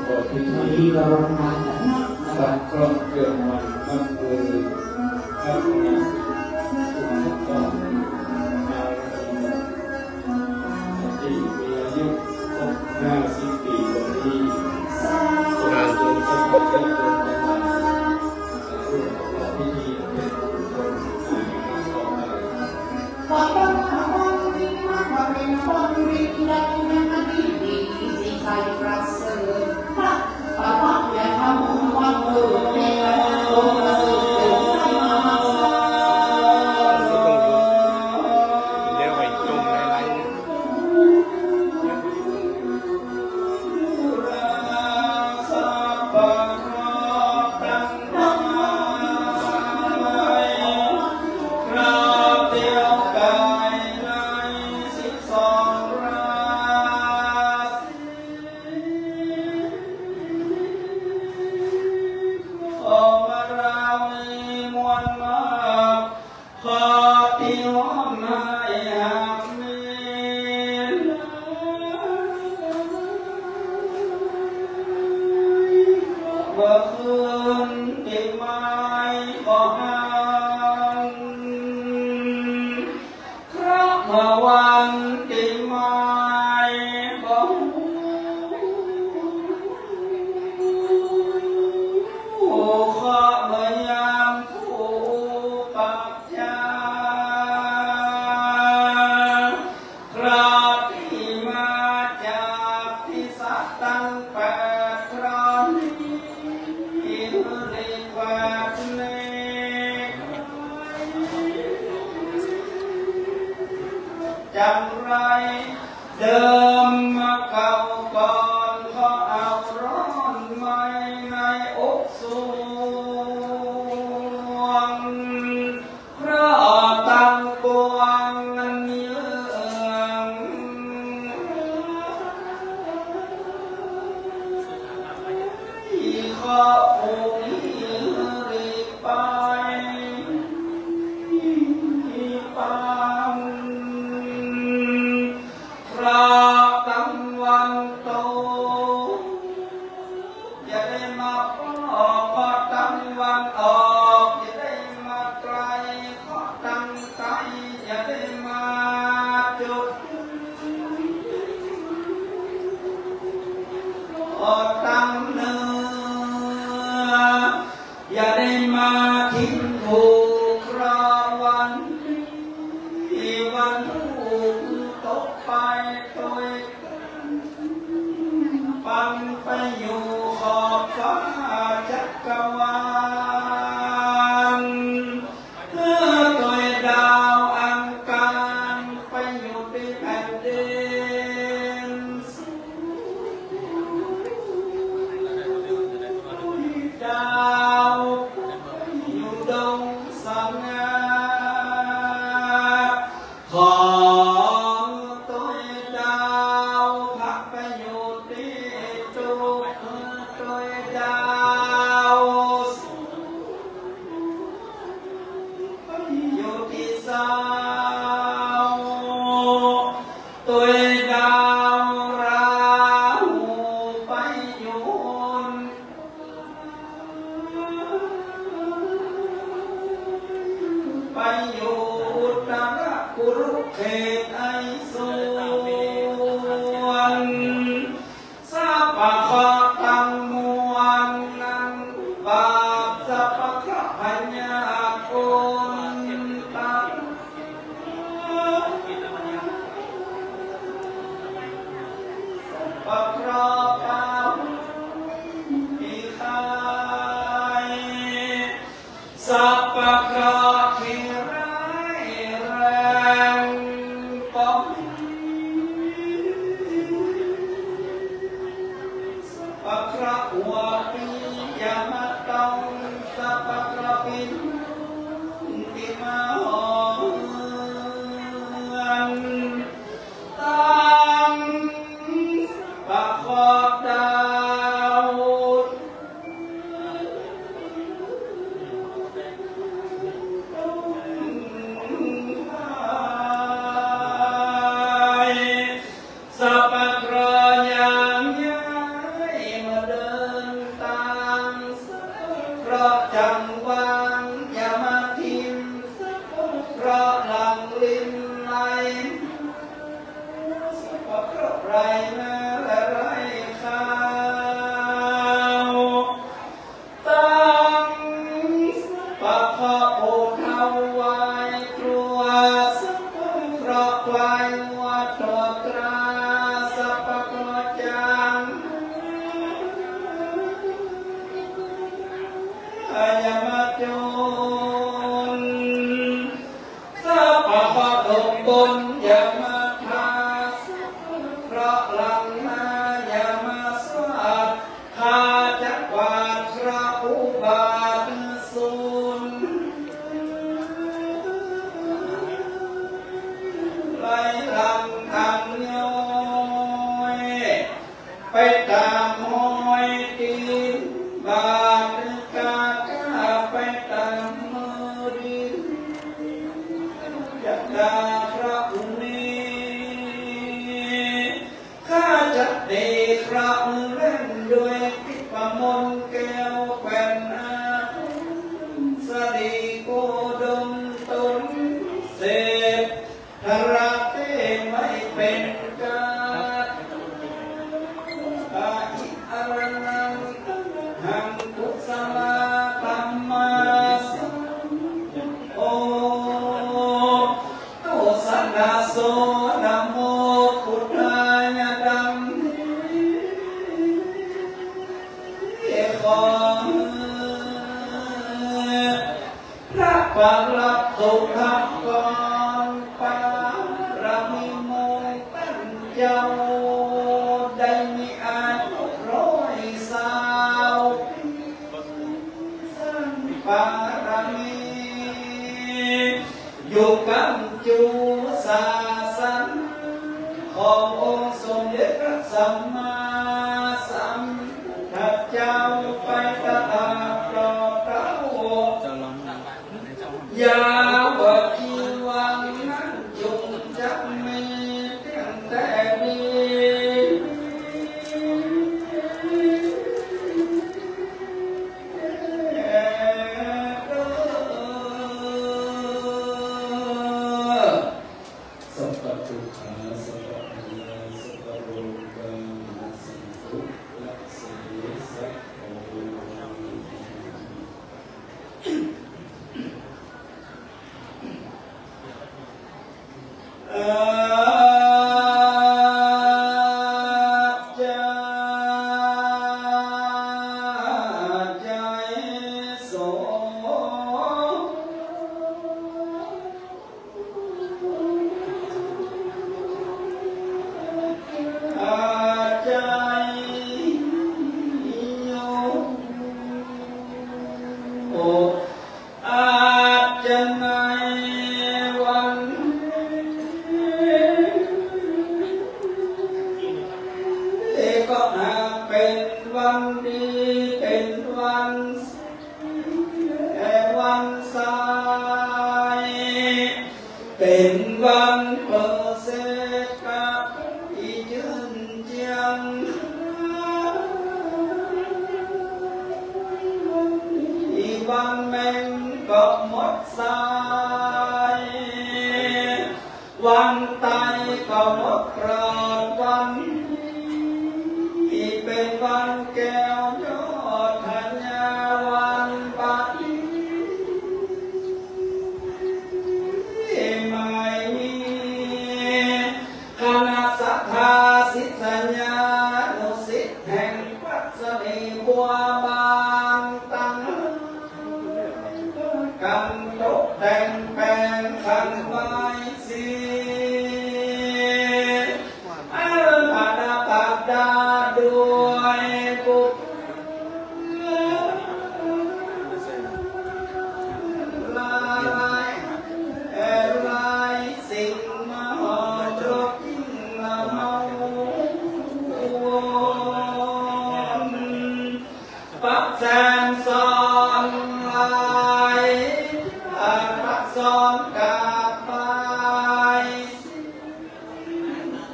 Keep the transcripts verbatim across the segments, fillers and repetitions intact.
ก็พิธีรับพระเครื่องมันนับคือพระคณะสุนทร ที่มีอายุครบห้าสิบปี๋วันนี้ งานบุญสถาบันญาติโยมทั้งหลาย ร่วมประกอบพิธีอันเป็นมงคลต่อไป เดี๋ยวไปจุ่มในไลน์เนี่ย ขอเตียวมายหักมี ว่าคืนติดไม้บ่หัน เพราะเมื่อวันติดไม้บ่หัน ขอเมื่อยามผู้ปรับ จา พระที่มาจากที่สัตว์ตั้งแปดพระนี้ เรียกว่าเนก จังไร เดิมมาเก่าก่อน ขอเอาร้อนไหม้ในอกสวง เพราะตั้งปวงอันมีเรื่อง ขอผู้นี้รีบไป ปาง เพราะตั้งวันตก อย่าได้มาปอก เพราะตั้งวันออก อย่าได้มาไกล เพราะตั้งไกล อย่าได้มาจุด เพราะตั้งเหนือ อย่าได้มาทิ้งถูก เพราะวันนี้วันถูกตกไปโดย ปันไปอยู่ขอบฟ้าจักรวาล เพื่อโดยดาวอังคารไปอยู่ที่แผ่นดิน ดาวอยู่ดงสง่า ขอโตยดาวพักไปอยู่ตี้จุก โตยดาวสุขไปอยู่ตี้เศร้า โตยดาวราหูไปอยู่ ไปอยู่อุตรกุรุเขตไอสวรรค์ สัพพะเคราะห์ตังมวลนั้น ปราบสัพพะเคราะห์พยาธิอุตร สัพพะเคราะห์ภัย สัพพะเคราะห์ที่ร้ายแรงปอง สัพพะเคราะห์หัวปีอย่ามาต้อง สัพพะเคราะห์ปีนที่มาหอมเฮือน ตัง สัพพะเคราะห์ดาว สัพพะเคราะห์ยางย้ายมาเดิ ด้วยทิพย์มนต์แก้วแควนอาภรณ์ สะดีโกดมตนเศรษฐะเตไว้เป๋นกา อะหิอะระหัง อะระหัง กุสะลาธัมมาสังโฆ ตุสะดาโส นะโมพุทธายะ ดังนี้ขอ พระปรับสุภกร ปารมีมงคลเจ้า ได้มีอายุร้อยซาวปี สร้างปารมี อยู่กำจู๋ศาสนา ขององค์สมเด็จพระสัมมาสัมพุทธเจ้าไปตลอดกาล ยาวชีวังนั้นจงจักมีเตี้ยงแต๊ดี สัพพะทุกขา สัพพะภัยา สัพพะโรคา วินาสสันตุ รักเส สัพพะโรคา อาจา จายโส อาจายโย อาจจะในวันนี้ก็หากเป๋นวันดี เป๋นวัน วันใส เป๋นวันประเสริฐกับตี้จื้นเจียง วันแม่งก็หมดสาย วันต๋ายก็หมดกลอด วันนี้เป๋นวันแก้วยอดธัญญา วันบัดนี้ไม่มี คณะศรัทธาศิษยานุศิษย์แห่งวัดสะหลีบัวบานตัง กั๋นตกแต่งแป๋งขันบายสี อันประดับประดาด้วยบุพ ลาย ลายสิ่งมโหรสยิ่งละเมอ ประแสงสอนลาย ประสอนกราบไหว้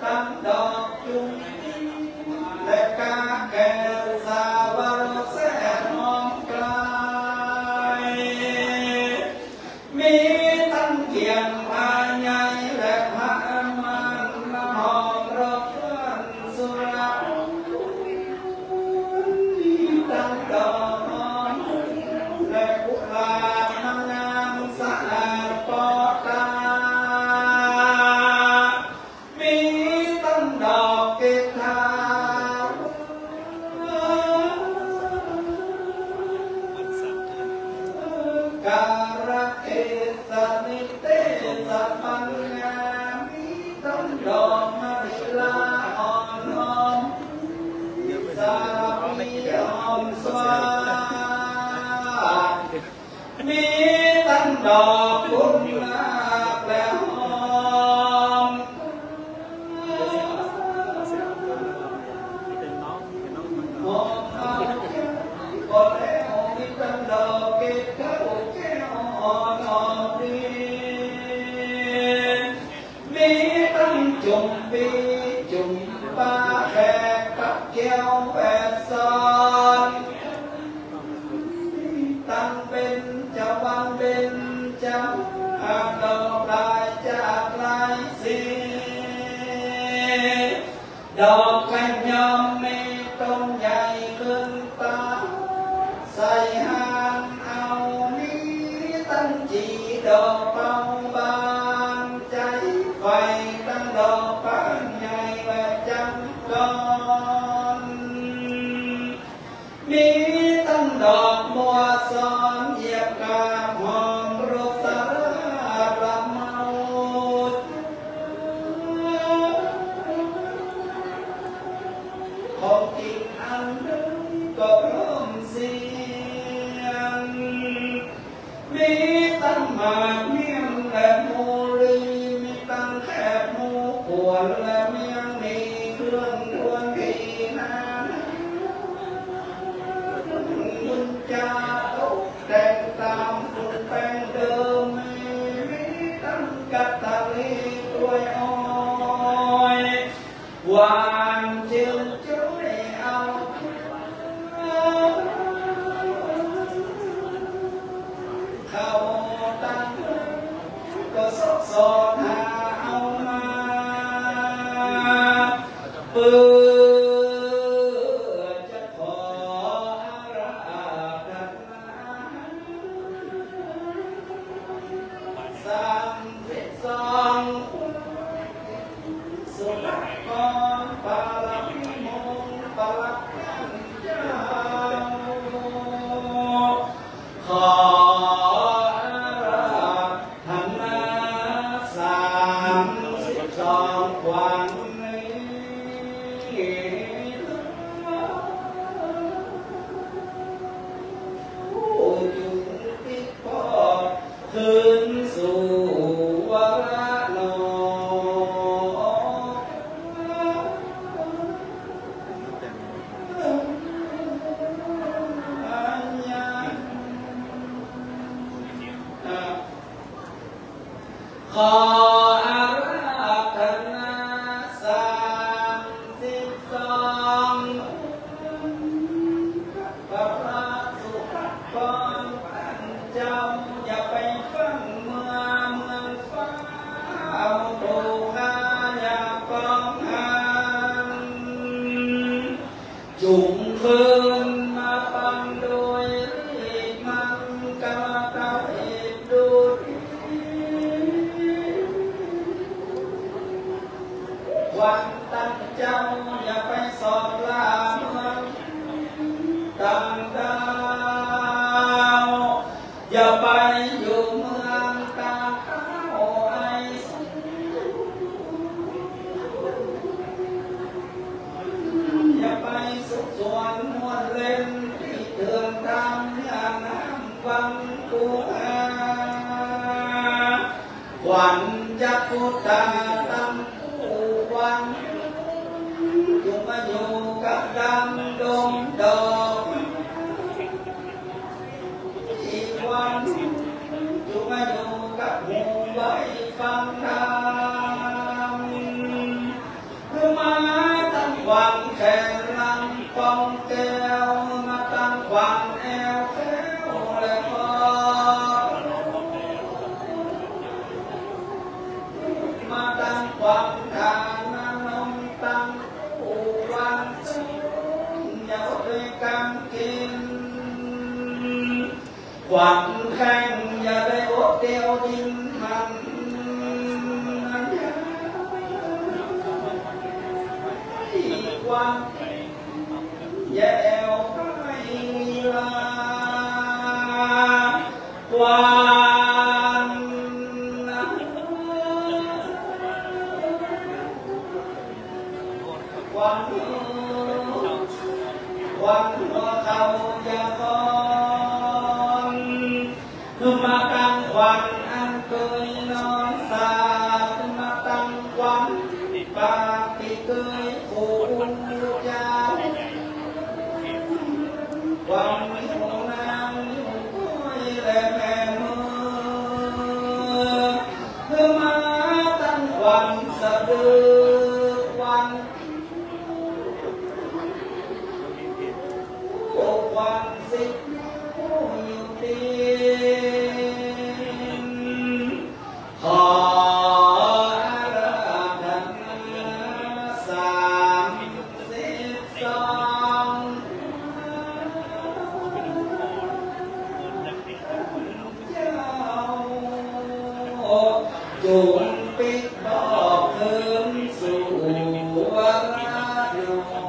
ตั้งดอกจุ่ม และกาแก้วสาวรสแสนหอมไกล มีตั้งเทียนพระใหญ่และพระมันหอมรสเฟื่อนสุรา มีตั้งดอกหอมและกุหลาบงามสะอาดปอตา มีตั้งดอกเกตา กาลเกสะนิเตสะปัญญา มีตั้งดอกมะลิลาอ่อนหอม สาลีหอมสวาด มีตั้งดอกบุญนาคและหอม หอมก็แล้วมีตั้งดอกเกตาแก้วหอมดี มีตั้งจุ่มปีจุ่มปาแขกกับแก้วแหวนส มีตังดอกบัวสอนเหยียบกาบหอมรสสาระเมา ของกิ๋นอันใดก็พร้อมเสี้ยง มีตังหมากเมี่ยงและหมูรี มีตังแคบหมูขวนและเมี่ยง มีเครื่องทวนทีนานา บุญจาตกแต่งต๋ามปรุงแปงเดิม มี มีตังกัตตาลีตวยอ้อย หวานเจิมจ้อยเอา เข้าตังก็ซอกซอนหาเอามา เปื้อจะขออาราธนา สามสิบสอง สุภกรปาระมิมงคลพระเจ้า ขออาราธนา สามสิบสอง ขวัญนี้ ผู้จุงติดพอก คืนสู่วรนอ ขออาราธนา สามสิบสอง พระสุภกรท่านเจ้า อย่าไปฟั่งเมือง เมืองฟ้า โมโหคาอย่าปองหัน จุงคืนมาปังโดยรีบมัน กำเต้าเอ็ดดูดี ขวัญตังเจ้าอย่าไปสอบลาเมืองต่างดาว อย่าไปอยู่เมืองต่างดาวไอ้สุข อย่าไปสุขสวนม่วนเล่นตี้เถื่อนต๋ามย่าน้ำวังกุอา ขวัญจักขุตาตังคู่ขวัญ จุงมาอยู่กับดำดงดอกอีกวัน จุงมาอยู่กับหมู่ใบ้ฟังธรรม คือมาตังขวัญแขนลำปองแก้ว มาตังขวัญแอวแก้วและคอ มาตังขวัญฐานนมตังคู่วันซึ่งอย่าอดด้วยกันกิ๋น ขวัญแข้งอย่าได้อดเดียวดินมัน ขวัญอย่าแอวไปลา ขวัญ ขวัญ ขวัญหัวเข่าอย่าคอน คือมาตังขวัญอันเกยนอนสา คือมาตังขวัญปากตี้เกย ขวัญเจ้า ขวัญหมู่นางหมู่ก้อยและแม่เมือง คือมาตังขวัญสะดือ ขวัญผู้ขวัญสิทธิ์ผู้อยู่ดี ขออาราธนา สามสิบสอง เจ้า จุงปิ๊กบอกคืนสู่วรน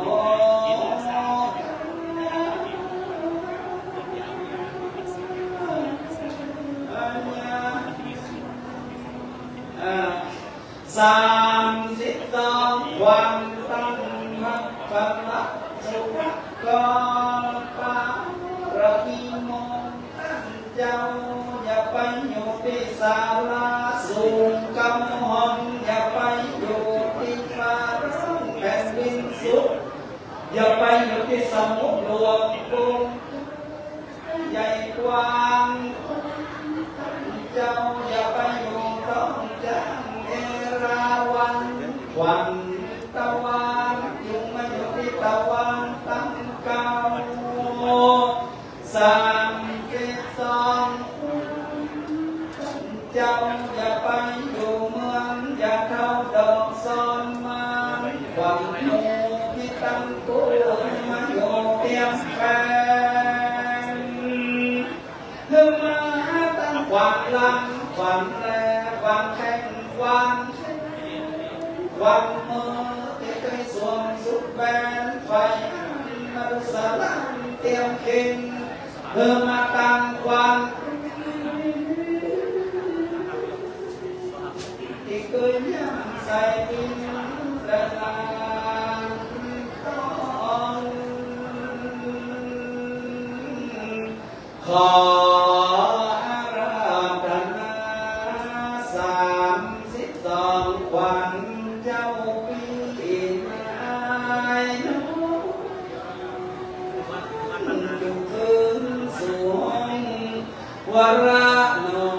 อ สามสิบสอง ขวัญตั้งพระพลาสุภกร ปารมีมงคลเจ้า อย่าไปอยู่ตี้ศาลาสูงเก้าห้อง อย่าไปอยู่ตี้ฟ้าแผ่นดินสุด อย่าไปอยู่ตี้สมุทรหลวง ใหญ่กว้าง เจ้าอย่าไปอยู่ต้องจังเอราวัณ ขวัญตะวัน จุ่งมาอยู่ตี้ตะวันตั้งเก้า สามสิบสอง เจ้าอย่าไปอยู่เมือง อย่าเข้าดอกซ้อนมา ขวัญหมู่ตี้ตั้งกู้มาอยู่เตียมแปง หื้อมาตั้งขวัญหลัง ขวัญแล ขวัญแข้ง ขวัญแข้ง ขวัญมือตี้เกยสวมสุดแหวน ไขว่อันมาดูสะหลังเตียมเข่ง หื้อมาตั้งขวัญ ตี้เกยย่างใส่ดินและน้ำตอง ขออาราธนา สามสิบสอง ขวัญเจ้าปี้นายน้อง จุ่งคืนสู่ห้องวระนอ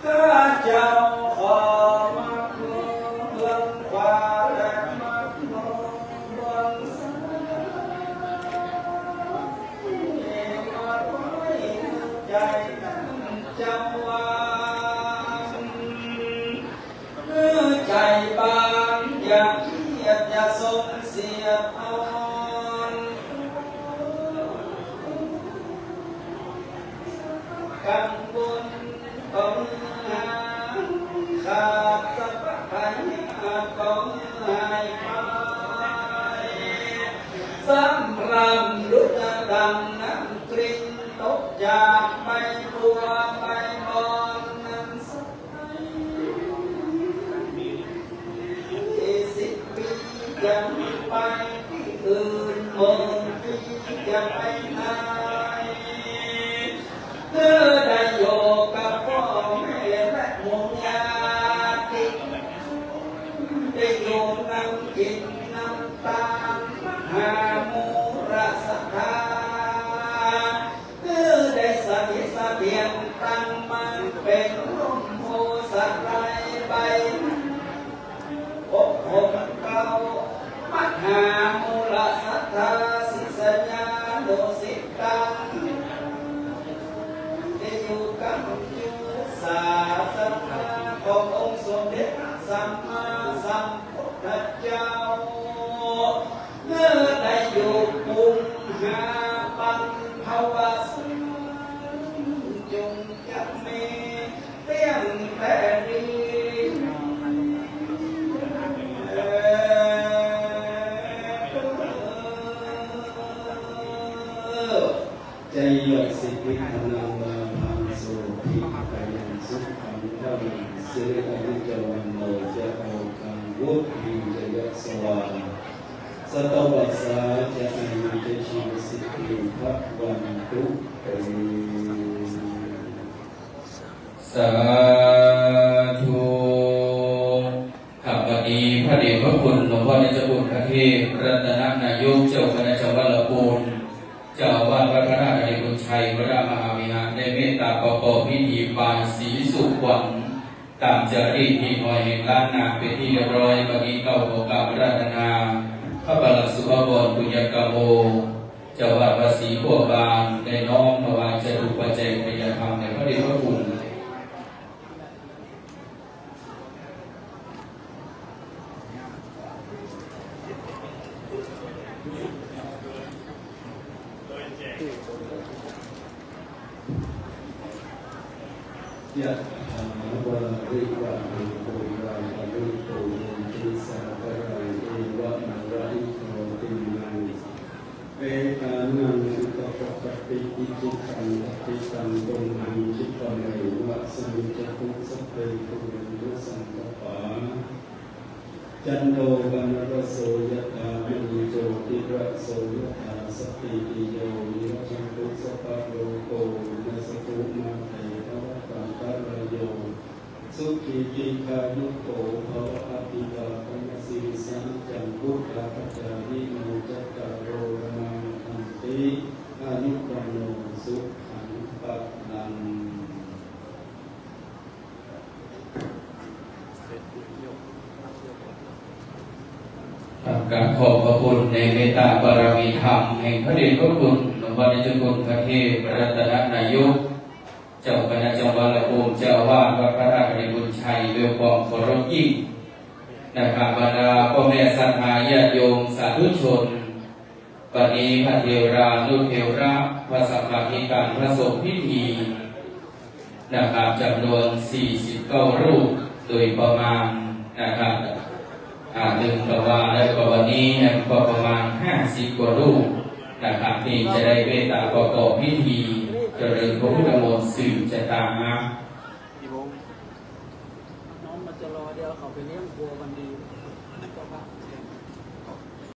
ข้าเจ้าขอมัดมือเบื้องขวาและมัดมือเบื้องซ้าย มัดไว้ในใจ๋ตั้งเจ้าว่า ใจ๋บางอย่าเคียดอย่าสงเสียดอ่อน กังวลก็หาย ขาดสะพายก็หายไป สำรำลุกดังน้ำกลิ้งตกจากใบบัวใบบอนนั้น สิบปี๋จะไปตี้อื่น หมื่นปี๋จะไปไหน หื้อได้อยู่กับป้อแม่และหมู่ญาติ ได้อยู่นำกิ๋นนำตาน มหามูลศรัทธา หื้อได้สถิตเสถียรตั้งมั่น เป๋นร่มโพธิ์สะไลใบ อบผมเกล้า มหามูลศรัทธา ศิษยานุศิษย์ตัง ตี้อยู่กำอยู่ศาสนาขององค์สมเด็จพระสัมมาสัมพุทธเจ้า หื้อได้อยู่กุมหาปันภวสัง จุ่งจะมีเตี้ยงแต่ดี เออ ไจยะสิทธิธนัง ลาภัง โสภิ กายัง สุขัง พลัง สิริ อายุ จะ วัณโณ จะ โอฆา วุฒิ จะ ยะสวา สะตะวัสสา จะ อายุ จะ ชีวสิทธิ ภะวันตุ เต สาธุ ครับ บัดนี้พระเดชพระคุณหลวงพ่อเนจคุณพระเทพรัตนนายก เจ้าคณะจังหวัดลำพูน เจ้าอาวาสวัดพระธาตุอริพุญช ชัยวรมหาวิหาร ได้เมตตาประกอบพิธีบายศรีสู่ขวัญ ต๋ามจารีตหีบหอยแห่งล้านนาเป๋นตี้เรียบร้อย บัดนี้เก้าขอกราบอาราธนา พระบรมสุภาพรปุญญกรรมโม เจ้าวัดวัดศรีบัวบาน ได้น้อมถวายจตุปัจจัยทายธรรมแด่พระเดชพระคุณ ยะถาวาริวะหาปูราปริปูเรนติสาคารัง เอวะเมวะอิโต ทินนัง เปตานัง อุปะกัปปะติ อิจิตัง ปัตติตัง ตุมหัง คิปะเมวะ สมิจจะตุ สัพเพ ปูเรนตุ สังกัปปา จันโท ปัณณะระโส ยะถา มะณี โจติระโส ยะถา สัพพีติโย วิวัชชันตุ สัพพะโรโค วินัสสะตุ มาเต ภวัตวันตะราโย สุขี ทีฆายุโก ภะวะ อะภิวาทะนะสีลิสสะ นะจัง วุฑฒาปะจายิโน จัตตาโร ธัมมา วัฑฒันติ อายุ วัณโณ สุขัง พะลัง ครับ กราบขอบพระคุณในเมตตาบารมีธรรมแห่งพระเดชพระคุณหลวงพ่อเจ้าคุณพระเทพรัตนนายก เจ้าคณะจังหวัด และองค์เจ้าอาวาสวัดพระธาตุบริบูรณ์ชัย ด้วยความเคารพยิ่งนะครับ บรรดาพ่อแม่ศรัทธาญาติโยมสาธุชน วันนี้พระเถรานุเถระ พระสังฆาธิการ พระสงฆ์พิธีนะครับ จำนวน สี่สิบเก้า รูป โดยประมาณนะครับ อ่า ลืมกะว่าแล้ว ก็วันนี้นะ ก็ประมาณ ห้าสิบ กว่ารูปนะครับ ที่จะได้เมตตาประกอบพิธีเจริญพระพุทธมนต์สืบชะตา น้องมาจะรอ เดี๋ยวเขาไปเลี้ยงวัวกันดี